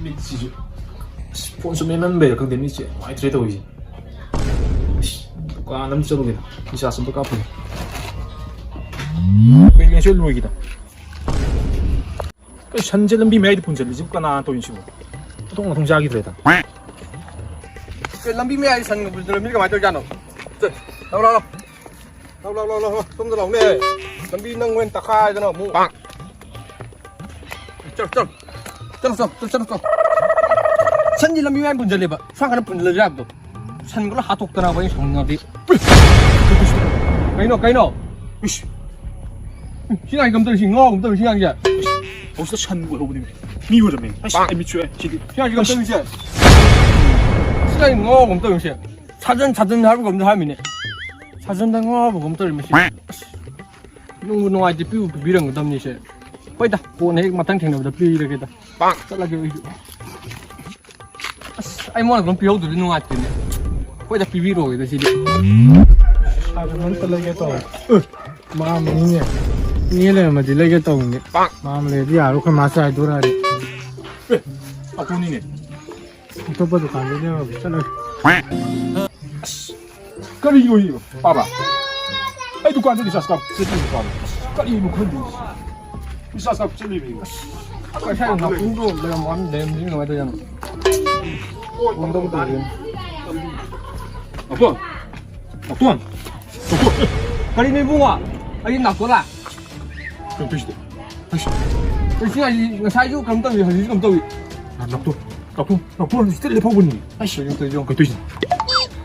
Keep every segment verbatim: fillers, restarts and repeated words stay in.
ꯃꯤꯠꯁꯤꯁꯨ, ꯑꯁ, ꯐꯣꯟ ꯁꯨꯝ ꯃꯦꯟꯃꯟꯕꯩꯔꯥ ꯈꯪꯗꯦ, ꯃꯤꯠꯁꯦ ꯅꯨꯡꯉꯥꯏꯇ꯭ꯔꯦ ꯇꯧꯔꯤꯁꯦ꯫ ꯑꯁ, ꯗꯨꯀꯥꯟ ꯑꯃ ꯆꯠꯂꯨꯒꯦ, ꯔꯤꯆꯥꯔꯖ ꯑꯝꯇ ꯀꯥꯞꯄꯨꯒꯦ꯫ ꯕꯦꯂꯦꯟꯁꯁꯨ ꯂꯣꯏꯈꯤꯗ꯫ ꯀꯩ ꯁꯟꯁꯦ ꯂꯝꯕꯤ ꯃꯌꯥꯏꯗ ꯄꯨꯟꯁꯤꯜꯂꯤꯁꯤꯕꯨ ꯀꯅꯥ ꯇꯧꯔꯤꯅꯣ ꯁꯤꯕꯨ? ꯃꯊꯣꯡ ꯃꯊꯣꯡ ꯆꯥꯈꯤꯗ꯭ꯔꯦꯗ꯫ ꯑꯦ, ꯂꯝꯕꯤ ꯃꯌꯥꯏꯗ ꯁꯟꯒ ꯄꯨꯟꯁꯤꯜꯂꯝꯃꯤ ꯀꯃꯥꯏꯅ ꯇꯧꯔꯤꯖꯥꯠꯅꯣ? ꯆꯠ, ꯂꯥꯎ, ꯂꯥꯎ, ꯂꯥꯎ꯫ ꯂꯥꯎ, ꯂꯥꯎ, ꯂꯥꯎ, ꯂꯥꯎ, ꯂꯥꯎ꯫ ꯁꯣꯝꯗ ꯂꯥꯎꯅꯦ꯫ ꯂꯝꯕꯤ ꯅꯪ ꯍꯣꯔꯦꯟ ꯇꯛꯈꯥꯏꯗꯅ ꯑꯃꯨꯛ꯫ ꯄꯥꯛ꯫ ꯆꯠ, ꯆꯠ꯫ ꯆꯠꯂꯣ, ꯆꯠꯂꯣ, ꯆꯠꯂꯣ, ꯆꯠꯂꯣ꯫ ꯁꯟꯗꯤ ꯂꯝꯕꯤ ꯃꯌꯥꯏ ꯄꯨꯟꯁꯤꯜꯂꯦꯕ꯫ ꯁ꯭ꯋꯥꯏ ꯀꯥꯟꯗ ꯄꯨꯟꯁꯤꯜꯂꯁꯨ ꯌꯥꯕꯗꯣ꯫ ꯁꯟꯒ ꯂꯣꯏ ꯍꯥꯠꯇꯣꯛꯇꯅꯕ ꯑꯩꯅ ꯁꯥꯎꯅꯤꯡꯉꯗꯤ꯫ ꯀꯩꯅꯣ, ꯀꯩꯅꯣ? ꯏꯁ꯫ ꯁꯤ ꯉꯥꯏ ꯀꯝ ꯇꯧꯔꯤ? ꯁꯤ ꯉꯥꯎ ꯀꯝ ꯇꯧꯔꯤ? ꯁꯤ ꯉꯥꯡꯁꯦ꯫ ꯍꯧꯖꯤꯛꯇ ꯁꯟ ꯑꯣꯏꯍꯧꯕꯅꯦ꯫ ꯃꯤ ꯑꯣꯏꯔꯝꯃꯦ꯫ ꯑꯁ, ꯑꯩ ꯃꯤꯠ ꯁꯣꯛꯑꯦ꯫ ꯁꯤꯗꯤ꯫ ꯁꯤ ꯉꯥꯡꯁꯦ ꯀꯝ ꯇꯧꯔꯤꯁꯦ? ꯁꯤ ꯉꯥꯡꯁꯦ ꯉꯥꯎ ꯀꯝ ꯇꯧꯔꯤꯁꯦ? ꯁꯥꯖꯟ, ꯁꯥꯖꯟ ꯍꯥꯏꯕ ꯀꯝꯗ ꯍꯥꯏꯃꯤꯅꯦ꯫ ꯁꯥꯖꯟꯗ ꯉꯥꯎꯕ ꯀꯝ ꯇꯧꯔꯤ ꯃꯁꯤ꯫ ꯅꯨꯡꯕꯨ ꯅꯨꯡꯉꯥꯏꯇꯦ, ꯄꯤꯕꯨ ꯄꯤꯕꯤꯔꯝꯒꯗꯕꯅꯤꯁꯦ꯫ ꯍꯣꯏꯗ, ꯀꯣꯟꯅ ꯍꯦꯛ ꯃꯊꯪ ꯊꯦꯡꯅꯕꯗ ꯄꯤꯔꯒꯦꯗ꯫ ꯄꯥꯛ꯫ ꯆꯠꯂꯒꯦ ꯑꯩꯁꯨ꯫ ꯑꯁ, ꯑꯩꯉꯣꯟꯗ ꯑꯗꯨꯝ ꯄꯤꯍꯧꯗ꯭ꯔꯗꯤ ꯅꯨꯡꯉꯥꯏꯇꯦꯅꯦ꯫ ꯍꯣꯏꯗ, ꯄꯤꯕꯤꯔꯣꯏꯗ ꯁꯤꯗꯤ꯫ ꯁꯥꯖꯟ ꯑꯝꯇ ꯂꯩꯒꯦ ꯇꯧꯔꯦ꯫ ꯃꯥ ꯃꯤꯅꯦ꯫ ꯃꯤ ꯂꯩꯔꯝꯃꯗꯤ ꯂꯩꯒꯦ ꯇꯧꯕꯅꯦ꯫ ꯄꯥꯛ꯫ ꯃꯥ ꯑꯃ ꯂꯩꯔꯗꯤ ꯌꯥꯔꯣꯏ, ꯑꯩꯈꯣꯏ ꯃꯥ ꯆꯥꯏꯗꯣꯔꯛꯑꯗꯤ꯫ ꯑꯦ, ꯑꯄꯨꯅꯤꯅꯦ꯫ ꯑꯇꯣꯞꯄ ꯗꯨꯀꯥꯟꯗ ꯂꯩꯔꯨꯔꯒꯦ, ꯆꯠꯂꯒꯦ꯫ ꯑꯁ, ꯀꯔꯤꯅꯣ ꯁꯤꯕꯣ? ꯄꯥꯕ꯫ ꯑꯩ ꯗꯨꯀꯥꯟꯗ ꯔꯤꯆꯥꯔꯖ ꯀꯥꯞ ꯆꯠꯂꯤꯅꯦ, ꯄꯥꯕ꯫ ꯀꯔꯤꯅꯣ ꯈꯪꯗꯦ꯫ ꯔꯤꯆꯥꯔꯖ ꯀꯥꯞ ꯆꯠꯂꯤꯅꯦ꯫ ꯑꯁ, ꯉꯁꯥꯏ ꯅꯥꯀꯣꯡꯗꯣ ꯂꯩꯔꯝꯃꯣ, ꯂꯩꯔꯝꯗ꯭ꯔꯤ ꯀꯃꯥꯏꯅ ꯇꯧꯔꯤꯖꯥꯠꯅꯣ? ꯐꯣꯟ ꯇꯧꯕ ꯇꯥꯔꯦ꯫ ꯅꯥꯎꯇꯣꯟ꯫ ꯅꯥꯎꯇꯣꯟ꯫ ꯀꯔꯤꯅꯣ ꯏꯕꯨꯡꯉꯣ? ꯑꯩꯒꯤ ꯅꯥꯎꯇꯣꯟꯂ? ꯀꯩꯅꯣ ꯇꯧꯏꯁꯤꯗꯤ? ꯑꯁ꯫ ꯀꯩꯁꯨ ꯍꯥꯏꯗꯤ ꯉꯁꯥꯏꯁꯨ ꯀꯩꯅꯣ ꯇꯧꯏ, ꯍꯧꯖꯤꯛꯁꯨ ꯀꯩꯅꯣ ꯇꯧꯏ꯫ ꯅꯥꯎꯇꯣꯟ꯫ ꯅꯥꯎꯇꯣꯟ, ꯅꯥꯎꯇꯣꯟ ꯍꯧꯖꯤꯛꯇ ꯂꯦꯞꯍꯧꯕꯅꯤ꯫ ꯑꯁ, ꯀꯩꯅꯣ ꯇꯧꯏꯗꯣ? ꯀꯩ ꯇꯧꯏꯁꯤꯅ?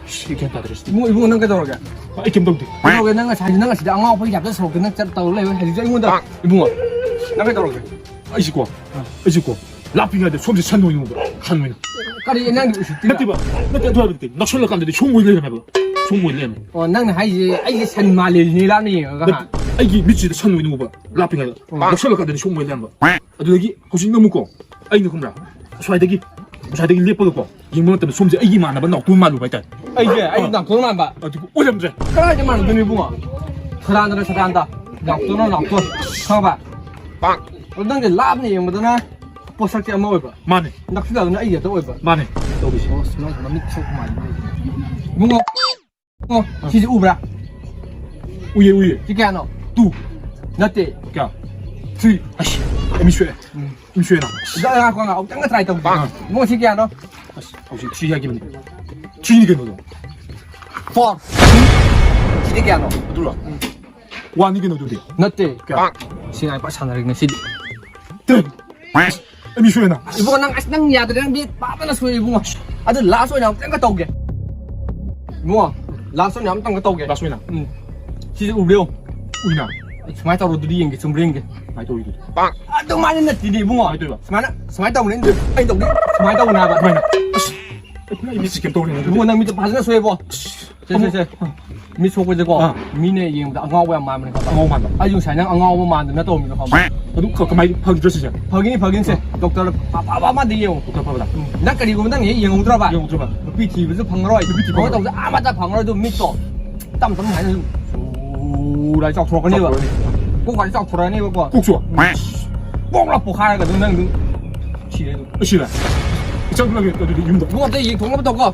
ꯑꯁ, ꯑꯩ ꯒ꯭ꯌꯥꯟ ꯇꯥꯗ꯭ꯔꯦ ꯁꯤꯗꯤ꯫ ꯏꯕꯨꯡꯉꯣ, ꯏꯕꯨꯡꯉꯣ, ꯅꯪ ꯀꯩꯗꯧꯔꯒꯦ? ꯑꯩ ꯀꯩꯝ ꯇꯧꯗꯦ꯫ ꯀꯩꯗꯧꯔꯒꯦ? ꯅꯪ ꯉꯁꯥꯏ, ꯅꯪ ꯑꯁꯤꯗ ꯑꯉꯥꯎ ꯑꯐꯩ ꯇꯥꯏꯞꯇ ꯁꯣꯔꯣꯛꯇ ꯅꯪ ꯆꯠ ꯇꯧꯔ ꯂꯩꯕ, ꯍꯧꯖꯤꯛꯁꯨ ꯑꯩꯉꯣꯟꯗ, ꯏꯕꯨꯡꯉꯣ, ꯅꯪ ꯀꯩꯗꯧꯔꯒꯦ? ꯑꯩꯁꯤꯀꯣ, ꯑꯥ꯫ ꯑꯩꯁꯤꯀꯣ, ꯂꯥꯞꯄꯤꯉꯩꯗ ꯁꯣꯝꯁꯦ ꯁꯟ ꯑꯣꯏꯅ ꯎꯕ, ꯁꯟ ꯑꯣꯏꯅ꯫ ꯀꯔꯤ ꯅꯪꯒꯤ ꯎꯁꯤꯠꯇ꯭ꯔꯤꯕ? ꯅꯠꯇꯦꯕ, ꯅꯠꯇꯦ, ꯑꯗꯨ ꯍꯥꯏꯕ ꯅꯠꯇꯦ꯫ ꯅꯛꯁꯜꯂꯀꯥꯟꯗꯗꯤ ꯁꯣꯝ ꯑꯣꯏ ꯂꯩꯔꯝꯃꯦꯕ, ꯁꯣꯝ ꯑꯣꯏ ꯂꯩꯔꯝꯃꯦ꯫ ꯑꯣ, ꯅꯪꯅ ꯍꯥꯏꯁꯦ ꯑꯩꯁꯦ ꯁꯟ ꯃꯥꯜꯂꯦ ꯁꯤꯅꯤ, ꯂꯥꯞꯅ ꯌꯦꯡꯉꯒ, ꯅꯠꯇꯦ, ꯍꯥ? ꯑꯩꯒꯤ ꯃꯤꯠꯁꯤꯗ ꯁꯟ ꯑꯣꯏꯅ ꯎꯕ, ꯂꯥꯞꯄꯤꯉꯩꯗ꯫ ꯑꯣ꯫ ꯅꯛꯁꯜꯂꯀꯥꯟꯗꯗꯤ ꯁꯣꯝ ꯑꯣꯏ ꯂꯩꯔꯝꯕ꯫ ꯑꯗꯨꯗꯒꯤ ꯍꯧꯖꯤꯛꯅ ꯑꯃꯨꯛꯀꯣ, ꯑꯩꯅ ꯈꯪꯕ꯭ꯔꯥ? ꯑꯁ꯭ꯋꯥꯏꯗꯒꯤ, ꯑꯁ꯭ꯋꯥꯏꯗꯒꯤ ꯂꯦꯞꯄꯒꯀꯣ, ꯌꯦꯡꯕ ꯃꯇꯝꯗ ꯁꯣꯝꯁꯦ ꯑꯩꯒꯤ ꯏꯃꯥꯟꯅꯕ ꯅꯥꯎꯇꯣꯟ ꯃꯥꯜꯂꯨꯕ ꯍꯥꯏꯇꯥꯔꯦ꯫ ꯑꯩꯁꯦ, ꯑꯩ ꯑꯥ꯫ ꯅꯥꯎꯇꯣꯟ ꯃꯥꯟꯕ? ꯑꯗꯨꯒ ꯑꯣꯏꯔꯝꯗ꯭ꯔꯦ꯫ ꯀꯗꯥꯏꯗ ꯃꯥꯟꯅꯗꯣꯏꯅꯣ ꯏꯕꯨꯡꯉꯣ? ꯁꯗꯥꯟꯗꯅ ꯁꯗꯥꯟꯗ, ꯅꯥꯎꯇꯣꯟꯅ ꯅꯥꯎꯇꯣꯟ, ꯈꯪꯉꯕ? ꯄꯥꯛ꯫ ꯑꯗꯨ ꯅꯪꯁꯦ ꯂꯥꯞꯅ ꯌꯦꯡꯕꯗꯅ ꯄꯣꯠꯁꯛꯁꯦ ꯑꯃ ꯑꯣꯏꯕ꯫ ꯃꯥꯅꯦ꯫ ꯅꯛꯁꯤꯜꯂꯛꯑꯒꯅ ꯑꯩ ꯍꯦꯛꯇ ꯑꯣꯏꯕ꯫ ꯃꯥꯅꯦ꯫ ꯇꯧꯔꯤꯁꯦ꯫ ꯑꯣ, ꯁꯨꯃꯥꯏꯅ ꯃꯃꯤꯠ ꯁꯣꯛꯄ ꯃꯥꯜꯂꯦ꯫ ꯏꯕꯨꯡꯉꯣ, ꯏꯕꯨꯡꯉꯣ, ꯁꯤꯁꯦ ꯎꯕ꯭ꯔꯥ? ꯎꯏꯌꯦ, ꯎꯏꯌꯦ꯫ ꯁꯤ ꯀꯌꯥꯅꯣ? Two꯫ ꯅꯠꯇꯦ꯫ ꯀꯌꯥ? Three꯫ ꯑꯁ, ꯑꯦ, ꯃꯤ ꯁꯣꯛꯑꯦ꯫ ꯎꯝ꯫ ꯃꯤ ꯁꯣꯛꯑꯦꯅ꯫ ꯑꯗꯣ ꯉꯥꯏꯈꯣ, ꯉꯥꯏꯈꯣ, ꯑꯃꯨꯛꯇꯪꯒ try ꯇꯧꯁꯤ꯫ ꯑꯥ꯫ ꯏꯕꯨꯡꯉꯣ, ꯁꯤ ꯀꯌꯥꯅꯣ? ꯑꯁ, ꯍꯧꯖꯤꯛ three ꯍꯥꯏꯈꯤꯕꯅꯤ꯫ Threeꯅꯤ ꯀꯩꯅꯣꯗꯣ꯫ Four꯫ ꯁꯤꯗꯤ ꯀꯌꯥꯅꯣ? ꯑꯗꯨꯔꯣ? ꯎꯝ꯫ Oneꯅꯤ ꯀꯩꯅꯣꯗꯨꯗꯤ꯫ ꯅꯠꯇꯦ꯫ ꯀꯌꯥ? ꯁꯤ ꯉꯥꯏ ꯄꯥꯛ ꯁꯥꯟꯅꯔꯦ ꯉꯁꯤꯗꯤ꯫ Ten꯫ ꯑꯁ, ꯑꯅꯤ ꯁꯣꯏꯅ꯫ ꯏꯕꯨꯡꯉꯣ, ꯅꯪ, ꯑꯁ, ꯅꯪ ꯌꯥꯗ꯭ꯔꯦ, ꯅꯪ ꯃꯤꯠ ꯄꯥꯗꯅ ꯁꯣꯏ, ꯏꯕꯨꯡꯉꯣ꯫ ꯑꯗꯨ last ꯑꯣꯏꯅ ꯑꯃꯨꯛꯇꯪꯒ ꯇꯧꯒꯦ꯫ ꯏꯕꯨꯡꯉꯣ, last ꯑꯣꯏꯅ ꯑꯃꯨꯛꯇꯪꯒ ꯇꯧꯒꯦ꯫ Last ꯑꯣꯏꯅ? ꯎꯝ꯫ ꯁꯤꯁꯦ ꯎꯕ꯭ꯔꯣ? ꯎꯏꯅ꯫ ꯑꯩ ꯁꯨꯃꯥꯏꯅ ꯇꯧꯔꯣ, ꯑꯗꯨꯗꯤ ꯌꯦꯡꯒꯦ, ꯆꯨꯝꯕ꯭ꯔꯥ ꯌꯦꯡꯒꯦ꯫ ꯀꯃꯥꯏꯅ ꯇꯧꯔꯤꯗꯨꯗꯤ? ꯑꯗꯨꯃꯥꯏꯅ ꯅꯠꯇꯦꯅꯦ, ꯏꯕꯨꯡꯉꯣ꯫ ꯀꯃꯥꯏꯅ ꯇꯧꯔꯤꯕ? ꯁꯨꯃꯥꯏꯅ, ꯁꯨꯃꯥꯏꯅ ꯇꯧꯕꯅꯦ, ꯑꯩꯅ ꯇꯧ-, ꯑꯩꯅ ꯇꯧꯗꯦ, ꯁꯨꯃꯥꯏꯅ ꯇꯧꯕꯅꯦ ꯍꯥꯏꯕ꯫ ꯀꯃꯥꯏꯅ? ꯑꯁ, ꯑꯩ ꯃꯤꯠꯁꯤ ꯀꯩꯝ ꯇꯧꯔꯦꯅꯦ ꯑꯗꯨꯗꯤ꯫ ꯏꯕꯨꯡꯉꯣ, ꯅꯪ ꯃꯤꯠꯇꯣ ꯐꯖꯅ ꯁꯣꯏꯕꯣ꯫ ꯁꯦ, ꯁꯦ, ꯁꯦ꯫ ꯃꯤꯠ ꯁꯣꯛꯄꯁꯦꯀꯣ, ꯑꯥ꯫ ꯃꯤꯅ ꯌꯦꯡꯕꯗ ꯑꯉꯥꯎꯕ ꯌꯥꯝ ꯃꯥꯟꯕꯅꯦ, ꯈꯪꯕ꯭ꯔꯥ? ꯑꯉꯥꯎꯕ ꯃꯥꯟꯕ? ꯑꯩꯁꯨ ꯉꯁꯥꯏ ꯅꯪ ꯑꯉꯥꯎꯕ ꯃꯥꯟꯗꯅ ꯇꯧꯔꯝꯃꯤꯗꯣ, ꯈꯪꯕ꯭ꯔꯥ? ꯑꯗꯨ ꯀ-, ꯀꯃꯥꯏ ꯐꯒꯗ꯭ꯔꯥ ꯁꯤꯁꯦ? ꯐꯒꯤꯅꯤ, ꯐꯒꯤꯅꯤ ꯁꯦ꯫ ꯑꯥ꯫ Doctor ꯑꯐꯕ ꯑꯃꯗ ꯌꯦꯡꯉꯣ꯫ Doctor ꯑꯐꯕꯗ? ꯎꯝ꯫ ꯅꯪ ꯀꯔꯤꯒꯨꯝꯕ ꯅꯪ ꯍꯦꯛ ꯌꯦꯡꯍꯧꯗ꯭ꯔꯕ? ꯌꯦꯡꯍꯧꯗ꯭ꯔꯕ? ꯅꯨꯄꯤ ꯊꯤꯕꯁꯨ ꯐꯪꯉꯔꯣꯏ꯫ ꯅꯨꯄꯤ ꯊꯤꯕ ꯐꯪꯉꯔꯣꯏ꯫ ꯇꯧꯕꯁꯨ ꯑꯃꯠꯇ ꯐꯪꯉꯔꯣꯏ꯫ ꯑꯗꯨ ꯃꯤꯠꯇꯣ ꯇꯞ ꯇꯞꯅ ꯁꯨꯃꯥꯏꯅ ꯁꯨꯝ ꯁꯨꯔ ꯆꯥꯎꯊꯣꯔꯛꯀꯅꯦꯕ꯫ ꯆꯥꯎꯊꯣꯔꯛꯀꯅꯤ꯫ ꯀꯣꯛꯀꯥꯁꯦ ꯆꯥꯎꯊꯣꯔꯛꯀꯅꯦꯕꯀꯣ꯫ ꯀꯣꯛꯁꯨ? ꯎꯝ꯫ ꯄꯣꯛꯂ ꯄꯣꯛꯈꯥꯏꯔꯒ ꯑꯗꯨꯝ ꯅꯪ ꯑꯗꯨꯝ ꯁꯤꯔꯦ ꯑꯗꯨꯝ꯫ ꯑꯩ ꯁꯤꯔꯦ? ꯑꯩ ꯆꯪꯂꯒꯦ ꯑꯗꯨꯗꯤ ꯌꯨꯝꯗ꯫ ꯏꯕꯨꯡꯉꯣ, ꯑꯝꯇ ꯌꯦꯡꯊꯣꯛꯅꯕ ꯇꯧꯀꯣ꯫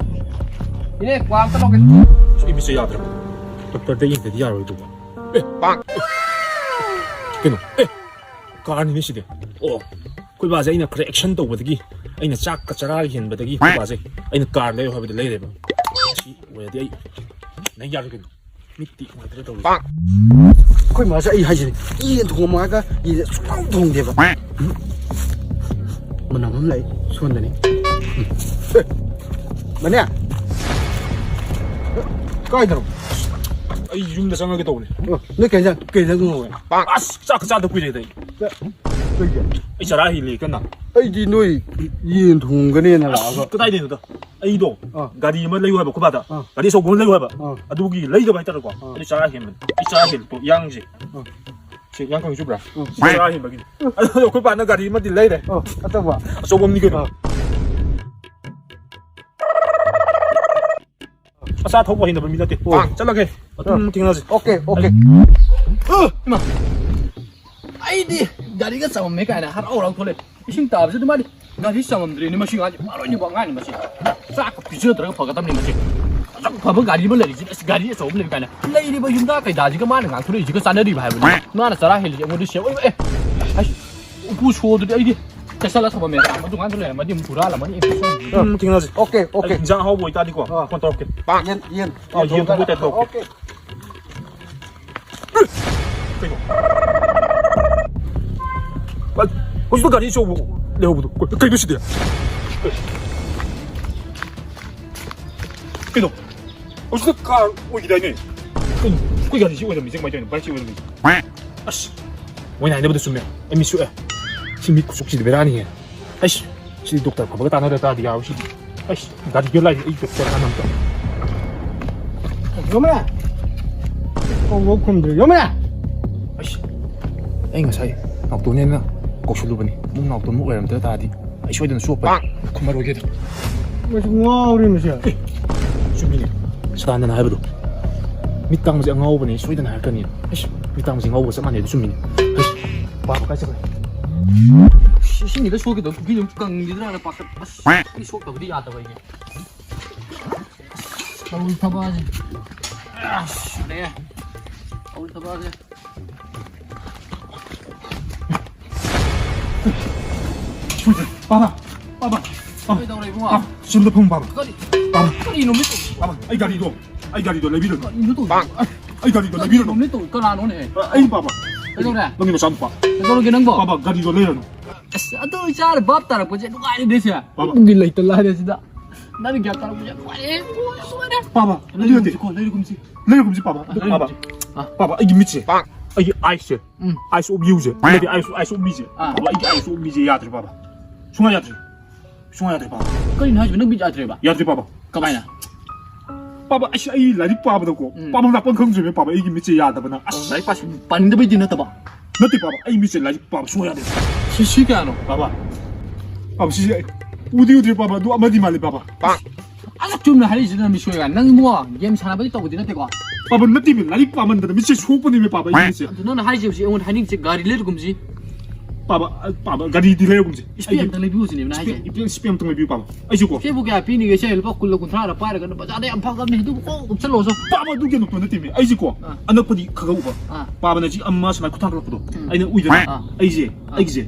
ꯏꯅꯦ, ꯀ꯭ꯋꯥ ꯑꯝꯇ ꯂꯧꯒꯦ꯫ ꯑꯩ ꯃꯤꯠꯁꯦ ꯌꯥꯗ꯭ꯔꯦ꯫ Doctorꯗ ꯌꯦꯡꯗꯗꯤ ꯌꯥꯔꯣꯏꯗꯧꯕ꯫ ꯑꯦ, ꯄꯥꯡ꯫ ꯀꯩꯅꯣ? ꯑꯦ, carꯅꯤꯅꯦ ꯁꯤꯗꯤ꯫ ꯑꯣ, ꯑꯩꯈꯣꯏ ꯕꯥꯁꯦ ꯑꯩꯅ ꯈꯔ action ꯇꯧꯕꯗꯒꯤ, ꯑꯩꯅ ꯆꯥꯛꯀ ꯆꯔꯥ ꯍꯦꯟꯕꯗꯒꯤ ꯑꯩꯈꯣꯏ ꯕꯥꯁꯦ ꯑꯩꯅ car ꯂꯩꯌꯨ ꯍꯥꯏꯕꯗ ꯂꯩꯔꯦꯕ꯫ ꯁꯤ ꯑꯣꯏꯔꯗꯤ ꯑꯩ ꯅꯪ ꯌꯥꯔꯣꯏ ꯀꯩꯅꯣ? ꯃꯤꯠꯇꯤ ꯅꯨꯡꯉꯥꯏꯇ꯭ꯔꯦ ꯇꯧꯔꯤꯁꯦ꯫ ꯑꯩꯈꯣꯏ ꯃꯥꯁꯦ ꯑꯩ ꯍꯥꯏꯁꯤꯅꯦ, ꯌꯦꯟ ꯊꯣꯡꯉꯝꯃꯣ ꯍꯥꯏꯔꯒ ꯌꯦꯟꯁꯦ ꯁꯨꯡꯊꯣꯡ ꯊꯣꯡꯗꯦꯕ꯫ ꯎꯝ꯫ ꯃꯅꯝ ꯑꯃ ꯂꯥꯛꯏ ꯁꯣꯝꯗꯅꯤ꯫ ꯎꯝ꯫ ꯑꯦ, ꯃꯅꯦ꯫ ꯀꯥꯏꯗꯅꯣ? ꯑꯩ ꯌꯨꯝꯗ ꯆꯪꯉꯒꯦ ꯇꯧꯕꯅꯦ꯫ ꯑꯣ, ꯅꯣꯏ ꯀꯩ ꯏꯟꯖꯥꯡ, ꯀꯩ ꯏꯟꯖꯥꯡ ꯊꯣꯡꯍꯧꯋꯦ? ꯑꯁ, ꯆꯥꯛ ꯆꯥꯗ ꯀꯨꯏꯔꯦꯗ ꯑꯩ꯫ ꯆꯥ-, ꯀꯩꯒꯤ? ꯑꯩ ꯆꯔꯥ ꯍꯦꯜꯂꯤ ꯀꯟꯅ꯫ ꯑꯩꯗꯤ ꯅꯣꯏ ꯌꯦꯟ ꯊꯣꯡꯒꯅꯦꯅ ꯑꯁ, ꯂꯥꯛꯑꯒ꯫ ꯀꯗꯥꯏꯗꯩꯅꯣꯗ? ꯑꯩꯗꯣ ꯑꯥ꯫ ꯒꯥꯔꯤ ꯑꯃ ꯂꯩꯌꯨ ꯍꯥꯏꯕ ꯑꯩꯈꯣꯏ ꯕꯥꯗ꯫ ꯑꯥ꯫ ꯒꯥꯔꯤ ꯑꯆꯧꯕ ꯑꯃ ꯂꯩꯌꯨ ꯍꯥꯏꯕ꯫ ꯑꯥ꯫ ꯑꯗꯨꯒꯤ ꯂꯩꯗꯕ ꯍꯥꯏꯇꯥꯔꯦꯀꯣ꯫ ꯑꯥ꯫ ꯑꯗꯨ ꯆꯔꯥ ꯍꯦꯟꯕꯅꯤ꯫ ꯑꯩ ꯆꯔꯥ ꯍꯦꯜꯂꯤꯀꯣ, ꯏꯌꯥꯡꯁꯦ꯫ ꯑꯥ꯫ ꯁꯤ ꯏꯌꯥꯡ ꯀꯪꯉꯤꯁꯨ ꯄꯨꯔꯥ꯫ ꯑꯥ꯫ ꯆꯔꯥ ꯍꯦꯟꯕꯒꯤꯅꯤ꯫ ꯑꯗꯣ ꯑꯩꯈꯣꯏ ꯕꯥꯅ ꯒꯥꯔꯤ ꯑꯃꯗꯤ ꯂꯩꯔꯦ꯫ ꯑꯥ, ꯑꯆꯧꯕ꯫ ꯑꯆꯧꯕ ꯑꯃꯅꯤ ꯀꯩꯅꯣ꯫ ꯑꯥ꯫ ꯃꯆꯥ ꯊꯧꯕ ꯍꯩꯅꯕ ꯃꯤ ꯅꯠꯇꯦ꯫ ꯑꯣ꯫ ꯆꯠꯂꯒꯦ꯫ ꯃꯇꯨꯡ ꯑꯥ꯫ ꯊꯦꯡꯅꯁꯤ꯫ OK, OK꯫ ꯑꯩ-, ꯏꯃꯥ꯫ ꯑꯩꯗꯤ ꯒꯥꯔꯤꯒ ꯆꯥꯝꯃꯝꯃꯦ ꯀꯥꯏꯅ ꯍꯔꯥꯎ ꯍꯔꯥꯎ ꯊꯣꯛꯂꯛꯑꯦ꯫ ꯏꯁꯤꯡ ꯇꯥꯕꯁꯤꯗ ꯃꯥꯗꯤ ꯒꯥꯔꯤ ꯆꯥꯝꯃꯝꯗ꯭ꯔꯦꯅꯦ꯫ ꯃꯁꯤ ꯉꯥꯡꯁꯦ ꯃꯔꯣꯏꯅꯤꯕ ꯑꯉꯥꯡꯅꯤ ꯃꯁꯤ꯫ ꯆꯥꯛꯀ ꯄꯤꯖꯗ꯭ꯔꯒ ꯐꯒꯗꯕꯅꯤ ꯃꯁꯤ꯫ ꯑꯁꯨꯛ ꯐꯕ ꯒꯥꯔꯤ ꯑꯃ ꯂꯩꯔꯤꯁꯤꯗ ꯑꯁ ꯒꯥꯔꯤ ꯑꯆꯧꯕ ꯂꯩ ꯀꯥꯏꯅ꯫ ꯂꯩꯔꯤꯕ ꯌꯨꯝꯗ ꯀꯩꯗꯥꯁꯤꯒ ꯃꯥꯅ ꯉꯥꯡꯊꯣꯔꯛꯏꯁꯤꯒ ꯆꯥꯟꯅꯔꯤꯕ ꯍꯥꯏꯕꯅꯤ꯫ ꯃꯥꯅ ꯆꯔꯥ ꯍꯦꯜꯂꯤꯁꯦ ꯑꯩꯉꯣꯟꯗ ꯁꯦꯝ ꯑꯣꯏꯕ ꯑꯦ꯫ ꯑꯁ ꯎꯄꯨ ꯁꯣꯗꯨꯗꯤ ꯑꯩꯗꯤ ꯆꯠꯁꯜꯂ ꯊꯝꯃꯝꯃꯦ꯫ ꯃꯗꯨ ꯉꯥꯡꯗ ꯂꯩꯔꯝꯃꯗꯤ ꯑꯃꯨꯛ ꯍꯨꯔꯥꯜꯂꯝꯃꯅꯤ꯫ ꯎꯝ, ꯊꯦꯡꯅꯁꯤ꯫ Okay, okay. ꯑꯩ ꯏꯟꯖꯥꯡ ꯑꯍꯥꯎꯕ ꯑꯣꯏꯇꯥꯔꯗꯤꯀꯣ ꯑꯥ꯫ ꯐꯣꯟ ꯇꯧꯔꯛꯀꯦ꯫ ꯌꯦꯟ, ꯌꯦꯟ꯫ ꯑꯥ, ꯌꯦꯟ ꯊꯣꯡꯕ ꯇꯧꯔꯛꯀꯦ꯫ ꯑꯣꯀꯦ꯫ ꯀꯩꯅꯣ? ꯑ, ꯍꯧꯖꯤꯛꯇ ꯒꯥꯔꯤ ꯑꯆꯧꯕ ꯂꯩꯍꯧꯕꯗꯣ꯫ ꯀ-, ꯀꯩꯅꯣ ꯁꯤꯗꯤ? ꯀꯩꯅꯣ? ꯍꯧꯖꯤꯛꯇ ꯀꯥꯔ ꯑꯣꯏꯈꯤꯗꯥꯏꯅꯦ? ꯀꯩꯅꯣ? ꯑꯩꯈꯣꯏ ꯒꯥꯔꯤꯁꯤ ꯑꯣꯏꯔꯝꯃꯤꯁꯦ ꯀꯃꯥꯏꯅ ꯇꯧꯔꯤꯅꯣ? ꯕꯥꯏꯛꯁꯤ ꯑꯣꯏꯔꯝꯃꯤꯁꯦ? ꯑꯁ! ꯃꯣꯏꯅ ꯍꯥꯏꯅꯕꯗ ꯆꯨꯝꯃꯦ꯫ ꯑꯩ ꯃꯤꯠ ꯁꯣꯛꯑꯦ꯫ ꯁꯤ ꯃꯤꯠ ꯈꯨꯁꯣꯛꯁꯤꯗꯤ ꯕꯦꯔꯥꯅꯤꯍꯦ꯫ ꯑꯩꯁ! ꯁꯤꯗꯤ ꯗꯣꯛꯇꯔ ꯐꯕꯒ ꯇꯥꯟꯅꯗ ꯇꯥꯔꯗꯤ ꯌꯥꯔꯣꯏ ꯁꯤꯗꯤ꯫ ꯑꯩꯁ! ꯒꯥꯔꯤꯒ ꯂꯥꯏꯔꯤ ꯑꯩ ꯗꯣꯛꯇꯔ ꯍꯥꯟꯅ ꯑꯝꯇ꯫ ꯌꯣꯃꯦ! ꯀꯧꯕ ꯈꯨꯝꯗ꯭ꯔꯦ꯫ ꯌꯣꯃꯦ! ꯑꯩꯁ! ꯑꯩ ꯉꯁꯥꯏ ꯅꯥꯎꯇꯣꯟꯅꯦꯅ ꯀꯧꯁꯜꯂꯨꯕꯅꯤ꯫ ꯑꯃꯨꯛ ꯅꯥꯎꯇꯣꯟꯃꯨꯛ ꯑꯣꯏꯔꯝꯗ ꯇꯥꯔꯗꯤ ꯑꯩ ꯁꯣꯏꯗꯅ ꯆꯣꯞꯄꯅꯤ꯫ ꯈꯨꯝꯃꯔꯣꯏꯒꯦꯗ꯫ ꯃꯁꯤ ꯉꯥꯎꯔꯦ ꯃꯁꯤ꯫ ꯑꯦ! ꯆꯨꯝꯃꯤꯅꯦ꯫ ꯁꯗꯥꯅꯟꯗꯅ ꯍꯥꯏꯕꯗꯣ꯫ ꯃꯤꯠ ꯇꯥꯡꯕꯁꯦ ꯑꯉꯥꯎꯕꯅꯦ ꯁꯣꯏꯗꯅ ꯍꯥꯏꯔꯛꯀꯅꯤ꯫ ꯑꯩꯁ! ꯃꯤꯠ ꯇꯥꯡꯕꯁꯦ ꯉꯥꯎꯕꯒ ꯆꯞ ꯃꯥꯟꯅꯩ꯫ ꯑꯗꯨ ꯆꯨꯝꯃꯤꯅꯦ꯫ ꯑꯩꯁ! ꯄꯥꯕ ꯀꯥꯏ ꯆꯠꯈ꯭ꯔꯦ? ꯁꯤ ꯏꯁꯤꯡꯁꯤꯗ ꯁꯣꯛꯈꯤꯗꯕ ꯄꯨꯈ꯭ꯔꯤꯗꯨ ꯀꯪꯈꯤꯗ꯭ꯔꯥꯅ ꯄꯥꯈꯠ-, ꯑꯁ! ꯑꯩ ꯁꯣꯛꯇꯕꯗꯤ ꯌꯥꯗꯕ ꯑꯩꯒꯤ꯫ ꯇꯧꯔꯤ ꯊꯕꯛꯁꯦ꯫ ꯑꯁ! ꯂꯩꯔꯦ꯫ ꯇꯧꯔꯤ ꯊꯕꯛꯁꯦ꯫ ꯄꯥꯕ, ꯄꯥꯕ, ꯄꯥꯕ, ꯀꯩꯗꯧꯔꯦ ꯏꯕꯨꯡꯉꯣ? ꯄꯥꯕ, ꯁꯣꯝꯗ ꯐꯝꯃꯨ, ꯄꯥꯕ꯫ ꯀꯔꯤ? ꯄꯥꯕ꯫ ꯀꯔꯤꯅꯣ ꯃꯤꯠ? ꯄꯥꯕ, ꯑꯩ ꯒꯥꯔꯤꯗꯣ, ꯑꯩ ꯒꯥꯔꯤꯗꯣ ꯂꯩꯕꯤꯔꯨꯅꯨ꯫ ꯀꯔꯤꯅꯣ ꯇꯧꯔꯤꯁꯦ? ꯑꯩ, ꯑꯩ ꯒꯥꯔꯤꯗꯣ ꯂꯩꯕꯤꯔꯨꯅꯨ꯫ ꯀꯔꯤꯅꯣ ꯃꯤꯠ ꯇꯧꯔꯤ? ꯀꯅꯥꯅꯣꯅꯦ? ꯑ, ꯑꯩ ꯄꯥꯕ꯫ ꯀꯩꯗꯧꯔꯦ? ꯅꯪꯒꯤ ꯃꯆꯥꯅꯨꯄꯥ꯫ ꯀꯩꯗꯧꯔꯒꯦ ꯅꯪꯕꯣ? ꯄꯥꯕ, ꯒꯥꯔꯤꯗꯣ ꯂꯩꯔꯅꯨ꯫ ꯑꯁ, ꯑꯗꯨ ꯏꯆꯥꯅ ꯚꯥꯞ ꯇꯥꯔꯛꯄꯁꯦ ꯅꯨꯡꯉꯥꯏꯔꯦꯅꯦ ꯁꯦ꯫ ꯄꯥꯕ꯫ ꯏꯃꯨꯡꯒꯤ ꯂꯩꯇ ꯂꯥꯏꯔꯁꯤꯗ ꯅꯪꯅ ꯒ꯭ꯌꯥꯟ ꯇꯥꯔꯛꯄꯁꯦ ꯅꯨꯡꯉꯥꯏꯔꯦ꯫ ꯅꯨꯡꯉꯥꯏꯔꯦ꯫ ꯄꯥꯕ, ꯑꯗꯨ ꯅꯠꯇꯦ꯫ ꯂꯩꯔꯒꯨꯝꯁꯤꯀꯣ, ꯂꯩꯔꯒꯨꯝꯁꯤ꯫ ꯂꯩꯔꯒꯨꯝꯁꯤ, ꯄꯥꯕ꯫ ꯑꯗꯨ, ꯄꯥꯕ꯫ ꯂꯩꯔꯒꯨꯝꯁꯤ꯫ ꯑ꯫ ꯄꯥꯕ, ꯑꯩꯒꯤ ꯃꯤꯠꯁꯦ꯫ ꯑꯩꯒꯤ ꯑꯥꯏꯁꯁꯦ꯫ ꯎꯝ꯫ Ice of ꯌꯨꯁꯦ꯫ ꯑ꯫ ꯅꯠꯇꯦ, ꯑꯥꯏꯁ, ꯑꯥꯏꯁ ꯑꯣꯐ ꯃꯤꯁꯦ꯫ ꯑ꯫ ꯄꯥꯕ, ꯑꯩꯒꯤ ꯑꯥꯏꯁ ꯑꯣꯐ ꯃꯤꯁꯦ ꯌꯥꯗ꯭ꯔꯦ, ꯄꯥꯕ꯫ ꯁꯨꯡꯌꯥ ꯌꯥꯗ꯭ꯔꯦ꯫ ꯁꯨꯡꯌꯥ ꯌꯥꯗ꯭ꯔꯦ, ꯄꯥꯕ꯫ ꯀꯔꯤꯅꯣ ꯍꯥꯏꯁꯤꯕꯣ? ꯅꯪ ꯃꯤꯠ ꯌꯥꯗ꯭ꯔꯦꯕ? ꯌꯥꯗ꯭ꯔꯦ, ꯄꯥꯕ꯫ ꯀꯃꯥꯏꯅ? ꯄꯥꯕ, ꯑꯩꯁꯦ, ꯑꯩ ꯂꯥꯏꯔꯤꯛ ꯄꯥꯕꯗꯀꯣ, ꯎꯝ꯫ ꯄꯥꯕꯝ ꯂꯥꯛꯄꯝ ꯈꯪꯗ꯭ꯔꯦꯃꯦ, ꯄꯥꯕ, ꯑꯩꯒꯤ ꯃꯤꯠꯁꯦ ꯌꯥꯗꯕꯅ꯫ ꯑꯁ꯫ ꯑꯣ, ꯂꯥꯏꯔꯤꯛ ꯄꯥꯁꯤ-, ꯄꯥꯅꯤꯡꯗꯕꯩꯗꯤ ꯅꯠꯇꯕ? ꯅꯠꯇꯦ, ꯄꯥꯕ, ꯑꯩ ꯃꯤꯠꯁꯦ ꯂꯥꯏꯔꯤꯛ ꯄꯥꯕ ꯁꯨꯡꯌꯥ ꯌꯥꯗꯦ꯫ ꯁꯤ, ꯁꯤ ꯀꯌꯥꯅꯣ? ꯄꯥꯕ, ꯄꯥꯕ, ꯁꯤꯁꯦ ꯑꯩ ꯎꯗꯤ ꯎꯗ꯭ꯔꯤ, ꯄꯥꯕ, ꯑꯗꯨ ꯑꯃꯗꯤ ꯃꯥꯜꯂꯤ, ꯄꯥꯕ꯫ ꯑꯁ, ꯆꯨꯝꯅ ꯍꯥꯏꯔꯛꯏꯁꯤꯅ ꯃꯤꯠ ꯁꯣꯛꯑꯦ ꯀꯥꯏꯅ꯫ ꯅꯪ ꯏꯕꯨꯡꯉꯣ, ꯒꯦꯝ ꯁꯥꯟꯅꯕꯒꯤ ꯇꯧꯕꯗꯤ ꯅꯠꯇꯦꯀꯣ? ꯄꯥꯕ, ꯅꯠꯇꯦꯃꯦ, ꯂꯥꯏꯔꯤꯛ ꯄꯥꯃꯟꯗꯅ ꯃꯤꯠꯁꯦ ꯁꯣꯛꯄꯅꯦꯃꯦ, ꯄꯥꯕ, ꯑꯩꯒꯤ ꯃꯤꯠꯁꯦ꯫ ꯑꯗꯨ ꯅꯪꯅ ꯍꯥꯏꯔꯤꯁꯦ ꯍꯧꯖꯤꯛ ꯑꯩꯉꯣꯟꯗ ꯍꯥꯏꯅꯤꯡꯉꯤꯁꯦ ꯒꯥꯔꯤ ꯂꯩꯔꯒꯨꯝꯁꯤ꯫ ꯄꯥꯕ, ꯑ, ꯄꯥꯕ, ꯒꯥꯔꯤꯗꯤ ꯂꯩꯔꯒꯨꯝꯁꯦ꯫ ꯏꯁꯄꯦꯟ ꯑꯩꯒꯤ ꯑꯝꯇꯪ ꯂꯩꯕꯤꯌꯨ ꯁꯤꯅꯦꯕ ꯅꯪ ꯍꯥꯏꯁꯦ? ꯏꯁꯄꯦꯟ, ꯏꯁꯄꯦꯟ, ꯏꯁꯄꯦꯟ ꯑꯝꯇꯪ ꯂꯩꯕꯤꯌꯨ, ꯄꯥꯕ꯫ ꯑꯩꯁꯦꯀꯣ꯫ ꯁꯤꯕꯨ ꯀꯌꯥ ꯄꯤꯅꯤꯒꯦ? ꯁꯦ, ꯂꯨꯄꯥ ꯀꯨꯟꯂ ꯀꯨꯟꯊ꯭ꯔꯥꯔ ꯄꯥꯏꯔꯒ ꯕꯖꯥꯔꯗ ꯌꯥꯝ ꯐꯪꯉꯕꯅꯦ꯫ ꯑꯗꯨꯕꯨ ꯀꯣꯛ ꯎꯞꯁꯜꯂꯣꯁꯦ꯫ ꯄꯥꯕ, ꯑꯗꯨꯒꯤ ꯑꯅꯣꯛꯇꯣ ꯅꯠꯇꯦꯃꯤ꯫ ꯑꯩꯁꯦꯀꯣ, ꯑꯥ꯫ ꯑꯅꯛꯄꯗꯤ ꯈꯔ ꯈꯔ ꯎꯕ꯫ ꯑꯥ꯫ ꯄꯥꯕꯅ ꯁꯤ ꯑꯃ ꯁꯨꯃꯥꯏꯅ ꯈꯨꯠ ꯊꯥꯡꯒꯠꯂꯛꯄꯗꯣ, ꯎꯝ꯫ ꯑꯩꯅ ꯎꯏꯗꯅ꯫ ꯑꯥ꯫ ꯑꯩꯁꯦ, ꯑꯥ꯫ ꯑꯩꯒꯤꯁꯦ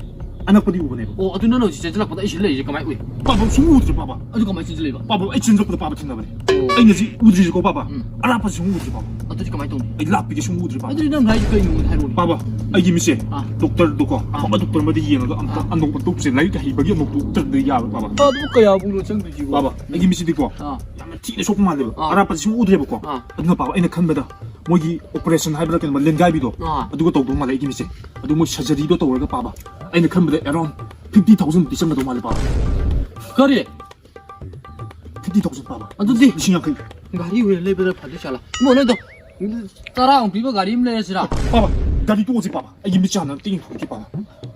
ꯑꯅꯛꯄꯗꯤ ꯎꯕꯅꯦꯕ꯫ ꯑꯣ, ꯑꯗꯨ ꯅꯪꯅ ꯍꯧꯖꯤꯛ ꯆꯦꯟꯁꯤꯜꯂꯛꯄꯗ ꯑꯩ ꯁꯤ ꯂꯩꯔꯤꯁꯦ ꯀꯃꯥꯏꯅ ꯎꯏ? ꯄꯥꯕ, ꯁꯨꯝ ꯎꯗ꯭ꯔꯦ, ꯄꯥꯕ꯫ ꯑꯗꯨ ꯀꯃꯥꯏꯅ ꯆꯦꯟꯁꯤꯜꯂꯛꯏꯕ? ꯄꯥꯕ, ꯑꯩ ꯆꯦꯟꯁꯤꯜꯂꯛꯄꯗ ꯄꯥꯕ ꯊꯦꯡꯅꯕꯅꯦ꯫ ꯑꯣ꯫ ꯑꯩꯅ ꯁꯤ ꯎꯗ꯭ꯔꯤꯁꯦꯀꯣ, ꯄꯥꯕ꯫ ꯎꯝ꯫ ꯑꯔꯥꯞꯄꯁꯤ ꯁꯨꯝ ꯎꯗ꯭ꯔꯦ, ꯄꯥꯕ꯫ ꯑꯗꯨꯗꯤ ꯀꯃꯥꯏꯅ ꯇꯧꯅꯤ? ꯑꯩ ꯂꯥꯞꯄꯤꯗꯤ ꯁꯨꯝ ꯎꯗ꯭ꯔꯦ, ꯄꯥꯕ꯫ ꯑꯗꯨꯗꯤ ꯅꯪ ꯍꯥꯏꯁꯦ ꯀꯩꯅꯣ? ꯍꯥꯏꯔꯛꯑꯣꯅꯦ꯫ ꯄꯥꯕ, ꯑꯩꯒꯤ ꯃꯤꯠꯁꯦ ꯑꯥ꯫ ꯗꯣꯛꯇꯔꯗꯣꯀꯣ, ꯑꯥ꯫ ꯑꯐꯕ ꯗꯣꯛꯇꯔ ꯑꯃꯗ ꯌꯦꯡꯉꯒ ꯑꯝꯇ ꯑꯥ꯫ ꯑꯅꯧꯕ ꯗꯣꯛꯇꯔꯁꯦ, ꯂꯥꯏꯔꯤꯛ ꯍꯩꯕꯒꯤ ꯑꯅꯧꯕ ꯗꯣꯛꯇꯔꯗ ꯌꯥꯔꯣꯏ, ꯄꯥꯕ꯫ ꯑꯗꯨꯕꯨ ꯀꯌꯥꯕꯨꯅꯣ ꯆꯪꯗꯣꯏꯁꯤꯕꯣ? ꯄꯥꯕ, ꯑꯩꯒꯤ ꯃꯤꯠꯁꯤꯗꯤꯀꯣ, ꯑꯥ꯫ ꯌꯥꯝꯅ ꯊꯤꯅ ꯁꯣꯛꯄ ꯃꯥꯜꯂꯦꯕ꯫ ꯑꯥ꯫ ꯑꯔꯥꯞꯄꯁꯤ ꯁꯨꯝ ꯎꯗ꯭ꯔꯦꯕꯀꯣ꯫ ꯑꯥ꯫ ꯑꯗꯨꯅ, ꯄꯥꯕ, ꯑꯩꯅ ꯈꯟꯕꯗ ꯃꯣꯏꯒꯤ ꯑꯣꯄꯔꯦꯁꯟ ꯍꯥꯏꯕ꯭ꯔꯥ ꯀꯩꯅꯣ, ꯂꯦꯟꯒꯥꯏꯕꯤꯗꯣ, ꯑꯥ꯫ ꯑꯗꯨꯒ ꯇꯧꯗꯧ ꯃꯥꯜꯂꯦ ꯑꯩꯒꯤ ꯃꯤꯠꯁꯦ꯫ ꯑꯗꯨ ꯃꯣꯏ ꯁꯔꯖꯔꯤꯗꯣ ꯇꯧꯔꯒ, ꯄꯥꯕ, ꯑꯩꯅ ꯈꯟꯕꯗ around fifty thousand ꯃꯨꯛꯇꯤ ꯆꯪꯒꯗꯧ ꯃꯥꯜꯂꯦ, ꯄꯥꯕ꯫ ꯀꯔꯤ? Fifty thousand, ꯄꯥꯕ꯫ ꯑꯗꯨꯗꯤ ꯂꯤꯁꯤꯡ ꯌꯥꯡꯈꯩ꯫ ꯒꯥꯔꯤ ꯑꯣꯏꯅ ꯂꯩꯕꯅ ꯐꯗꯣꯏ ꯖꯥꯠꯂꯥ? ꯏꯕꯣ, ꯅꯪꯗꯣ ꯇꯔꯥꯃꯨꯛ ꯄꯤꯕ ꯒꯥꯔꯤ ꯑꯃ ꯂꯩꯔꯁꯤꯔꯥ? ꯄꯥꯕ, ꯒꯥꯔꯤ ꯇꯣꯛꯑꯁꯤ, ꯄꯥꯕ꯫ ꯑꯩꯒꯤ ꯃꯤꯠꯁꯦ ꯍꯥꯟꯅ ꯑꯝꯇ ꯌꯦꯡꯊꯣꯛꯀꯦ, ꯄꯥꯕ꯫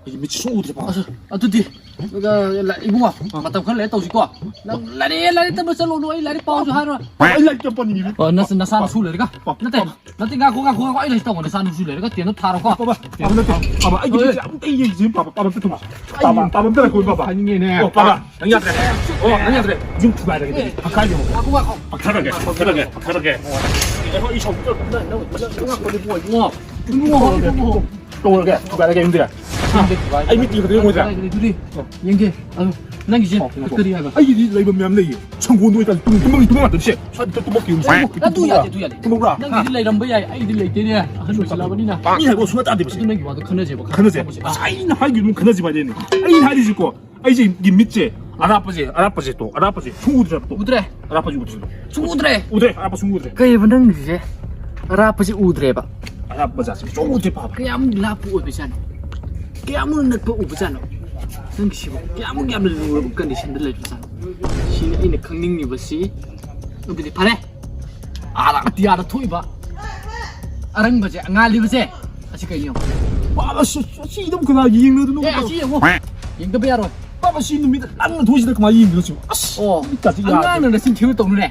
ꯑꯩꯒꯤ ꯃꯤꯠꯁꯦ ꯁꯨꯡꯎ ꯎꯗ꯭ꯔꯦ, ꯄꯥꯕ꯫ ꯑꯁ, ꯑꯗꯨꯗꯤ, ꯑ, ꯏꯕꯨꯡꯉꯣ, ꯑꯥ꯫ ꯃꯇꯝ ꯈꯔ ꯂꯩꯔ ꯇꯧꯁꯤꯀꯣ꯫ ꯅꯪ ꯂꯥꯏꯔꯤꯛ, ꯂꯥꯏꯔꯤꯛ ꯇꯝꯕ ꯆꯠꯂꯨꯅꯨ, ꯑꯩ ꯂꯥꯏꯔꯤꯛ ꯄꯥꯎꯁꯨ ꯍꯥꯏꯔꯣꯏ꯫ ꯑꯩ ꯂꯥꯏꯔꯤꯛ ꯇꯝꯕ ꯄꯥꯅꯤꯡꯉꯤꯅꯦ꯫ ꯑꯣ, ꯅꯁ-, ꯅꯁꯥ ꯅꯁꯨ ꯂꯩꯔꯒ? ꯄꯥꯕ, ꯅꯠꯇꯦ, ꯄꯥꯕ꯫ ꯅꯠꯇꯦ, ꯉꯥꯏꯈꯣ, ꯉꯥꯏꯈꯣ, ꯉꯥꯏꯈꯣ, ꯑꯩ ꯂꯥꯏꯔꯤꯛ ꯇꯧꯕ ꯅꯁꯥ ꯅꯁꯨ ꯂꯩꯔꯒ ꯇꯦꯟꯗ ꯊꯥꯔꯣꯀꯣ꯫ ꯄꯥꯕ, ꯄꯥꯕ, ꯅꯠꯇꯦ, ꯄꯥꯕ, ꯑꯩꯒꯤ ꯍꯣꯏ꯫ ꯃꯤꯠꯁꯦ ꯑꯝꯇ ꯌꯦꯡꯁꯤ, ꯄꯥꯕ, ꯄꯥꯕ, ꯑꯝꯇ ꯊꯝꯃꯣ꯫ ꯄꯥꯕ, ꯄꯥꯕ, ꯑꯝꯇ ꯂꯩꯈꯣ, ꯄꯥꯕ꯫ ꯍꯥꯏꯅꯤꯡꯉꯦꯅꯦ꯫ ꯑꯣ, ꯄꯥꯕ, ꯅꯪ ꯌꯥꯗ꯭ꯔꯦ꯫ ꯑꯣ, ꯅꯪ ꯌꯥꯗ꯭ꯔꯦ꯫ ꯌꯨꯝ ꯊꯨꯒꯥꯏꯔꯒꯦ꯫ ꯑꯦ꯫ ꯐꯛꯈꯥꯏꯒꯦ꯫ ꯉꯥꯏꯈꯣ, ꯉꯥꯏꯈꯣ꯫ ꯐꯛꯊꯔꯒꯦ, ꯐꯛꯊꯔꯒꯦ, ꯐꯛꯊꯔꯒꯦ꯫ ꯑꯦ, ꯍꯣꯏ, ꯑꯩ ꯁꯥꯎ-, ꯅꯪ, ꯅꯪ, ꯅꯪ, ꯅꯪ ꯉꯥꯛꯄꯅꯦ, ꯏꯕꯨꯡꯉꯣ, ꯏꯕꯨꯡꯉꯣ꯫ ꯏꯕꯨꯡꯉꯣ, ꯏꯕꯨꯡꯉꯣ꯫ ꯇꯧꯔꯒꯦ, ꯊꯨꯒꯥꯏꯔꯒꯦ, ꯌꯨꯝꯁꯦ꯫ ꯑꯩ ꯃꯤꯠꯇꯤ ꯈꯛꯇ ꯌꯦꯡꯉꯣꯏꯗ꯭ꯔꯥ? ꯑꯗꯨꯗꯤ ꯌꯦꯡꯒꯦ꯫ ꯑꯗꯨ ꯅꯪꯒꯤꯁꯦ ꯑꯣ, ꯀꯔꯤ ꯍꯥꯏꯕ? ꯑꯩꯒꯤꯗꯤ ꯂꯩꯐꯝ ꯃꯌꯥꯝ ꯂꯩꯌꯦ꯫ ꯁꯪꯒꯣꯟꯗꯣ ꯑꯣꯏꯇꯥꯔꯗꯤ ꯇꯨꯝ-, ꯇꯨꯝꯐꯝ, ꯇꯨꯝꯐꯝ ꯉꯥꯛꯇꯅꯤ ꯁꯦ꯫ ꯁ꯭ꯋꯥꯏꯗ ꯇꯨꯝꯃꯛꯀꯦ, ꯌꯨꯝꯁꯦ꯫ ꯑꯗꯨ ꯌꯥꯗꯦ, ꯑꯗꯨ ꯌꯥꯗꯦ꯫ ꯇꯨꯝꯃꯛꯎꯔꯥ? ꯅꯪꯒꯤꯗꯤ ꯂꯩꯔꯝꯕ ꯌꯥꯏ, ꯑꯩꯒꯤꯗꯤ ꯂꯩꯇꯦꯅꯦ꯫ ꯑꯍꯟ ꯑꯣꯏꯁꯤꯜꯂꯛꯑꯕꯅꯤꯅ꯫ ꯃꯤ ꯍꯥꯏꯕ ꯁꯨꯡꯌꯥ ꯇꯥꯗꯦꯕ ꯁꯦ꯫ ꯑꯗꯨ ꯅꯪꯒꯤ ꯋꯥꯗꯣ ꯈꯟꯅꯁꯦꯕ, ꯑꯣ, ꯈꯟꯅꯁꯦ꯫ ꯈꯟꯅꯁꯦ꯫ ꯑꯁ, ꯑꯩꯅ ꯍꯥꯏꯈꯤꯕꯗꯨ ꯈꯟꯅꯁꯦꯕ ꯍꯥꯏꯗꯤ꯫ ꯑꯩꯅ ꯍꯥꯏꯔꯤꯁꯤꯀꯣ, ꯑꯩꯁꯦ ꯒꯤ ꯃꯤꯠꯁꯦ ꯑꯔꯥꯞꯄꯁꯦ, ꯑꯔꯥꯞꯄꯁꯦ ꯇꯣ, ꯑꯔꯥꯞꯄꯁꯦ ꯁꯨꯡꯎ ꯎꯗ꯭ꯔꯦꯕ ꯇꯣ꯫ ꯎꯗ꯭ꯔꯦ? ꯑꯔꯥꯞꯄꯁꯦ ꯎꯗ꯭ꯔꯦ꯫ ꯁꯨꯡꯎ ꯎꯗ꯭ꯔꯦ? ꯎꯗ꯭ꯔꯦ, ꯑꯔꯥꯞꯄ ꯁꯨꯡꯎ ꯎꯗ꯭ꯔꯦ꯫ ꯀꯩꯕ ꯅꯪꯒꯤꯁꯦ? ꯑꯔꯥꯞꯄꯁꯦ ꯎꯗ꯭ꯔꯦꯕ꯫ ꯑꯔꯥꯞꯄ ꯖꯥꯠꯁꯦ ꯁꯨꯡꯎ ꯎꯗ꯭ꯔꯦ ꯄꯥꯕ꯫ ꯀꯌꯥꯝ ꯂꯥꯞꯄ ꯑꯣꯏꯕꯖꯥꯠꯅꯣ? ꯀꯌꯥꯃꯨꯛ ꯅꯛꯄ ꯎꯕꯖꯥꯠꯅꯣ? ꯅꯪꯒꯤꯁꯤꯕꯨ ꯀꯌꯥꯃꯨꯛ ꯌꯥꯝꯅ ꯂꯨꯔꯕ ꯀꯟꯗꯤꯁꯟꯗ ꯂꯩꯕꯖꯥꯠꯅꯣ? ꯁꯤꯅꯤ ꯑꯩꯅ ꯈꯪꯅꯤꯡꯉꯤꯕꯁꯤ꯫ ꯑꯗꯨꯗꯤ ꯐꯔꯦ, ꯑꯥꯗ ꯑꯇꯤꯌꯥꯗ ꯊꯣꯛꯏꯕ ꯑꯔꯪꯕꯁꯦ, ꯑꯉꯥꯜꯂꯤꯕꯁꯦ, ꯑꯁꯤ ꯀꯩꯅꯣ ꯌꯦꯡꯉꯣ꯫ ꯄꯥꯕ, ꯑꯁ, ꯑꯁꯤ ꯑꯗꯨꯝ ꯀꯅꯥ ꯌꯦꯡꯅꯗꯣꯏꯅꯣ? ꯑꯦ, ꯑꯁꯤ ꯌꯦꯡꯉꯣ꯫ ꯌꯦꯡꯗꯕ ꯌꯥꯔꯣꯏ꯫ ꯄꯥꯕ, ꯑꯁꯤ ꯅꯨꯃꯤꯠ ꯂꯪꯅ ꯊꯣꯛꯏꯁꯤꯗ ꯀꯃꯥꯏꯅ ꯌꯦꯡꯗꯣꯏꯅꯣ ꯁꯤꯕꯨ? ꯑꯁ, ꯑꯣ, ꯃꯤꯠꯀꯥꯁꯤ ꯌꯥꯗ꯭ꯔꯦ꯫ ꯑꯉꯥꯡꯅ ꯅꯆꯤꯟ ꯊꯤꯕ ꯇꯧꯅꯨꯅꯦ꯫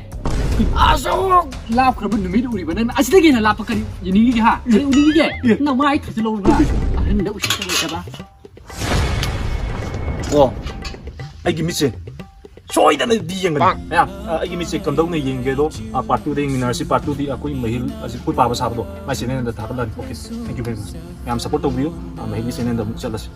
ꯑꯁꯨꯛ ꯂꯥꯞꯈ꯭ꯔꯕ ꯅꯨꯃꯤꯠ ꯎꯔꯤꯕ ꯅꯪꯅ ꯑꯁꯤꯗꯒꯤ ꯍꯦꯟꯅ ꯂꯥꯞꯄ ꯀꯔꯤ ꯌꯦꯡꯅꯤꯡꯉꯤꯒꯦ, ꯍꯥ? ꯀꯔꯤ ꯎꯅꯤꯡꯉꯤꯒꯦ? ꯑꯦ꯫ ꯅꯃꯥꯏ ꯊꯥꯖꯤꯜꯍꯧꯔꯒ ꯑꯍꯟꯗ ꯎꯁꯤꯠꯇꯕ ꯂꯩꯇꯕ꯫ ꯑꯣ, ꯑꯩꯒꯤ ꯃꯤꯠꯁꯦ ꯁꯣꯏꯗꯅꯗꯤ ꯌꯦꯡꯒꯅꯤ ꯃꯌꯥꯝ꯫ ꯑ, ꯑꯩꯒꯤ ꯃꯤꯠꯁꯦ ꯀꯝꯗꯧꯅ ꯌꯦꯡꯒꯦꯗꯣ, ꯄꯥꯔꯠ ꯇꯨꯗ ꯌꯦꯡꯃꯤꯟꯅꯔꯁꯤ꯫ ꯄꯥꯔꯠ ꯇꯨꯗꯤ ꯑꯩꯈꯣꯏ ꯃꯍꯤꯜ ꯑꯁꯤ ꯑꯩꯈꯣꯏ ꯄꯥꯕ ꯁꯥꯕꯗꯣ ꯃꯥꯏ ꯆꯦꯅꯦꯜꯗ ꯊꯥꯒꯠꯂꯛꯑꯅꯤ꯫ Okay, thank you very much. ꯃꯌꯥꯝ ꯁꯞꯄꯣꯔꯠ ꯇꯧꯕꯤꯌꯨ꯫ ꯑ, ꯃꯍꯤꯜꯒꯤ ꯆꯦꯅꯦꯜꯗ ꯑꯃꯨꯛ ꯆꯠꯂꯁꯤ꯫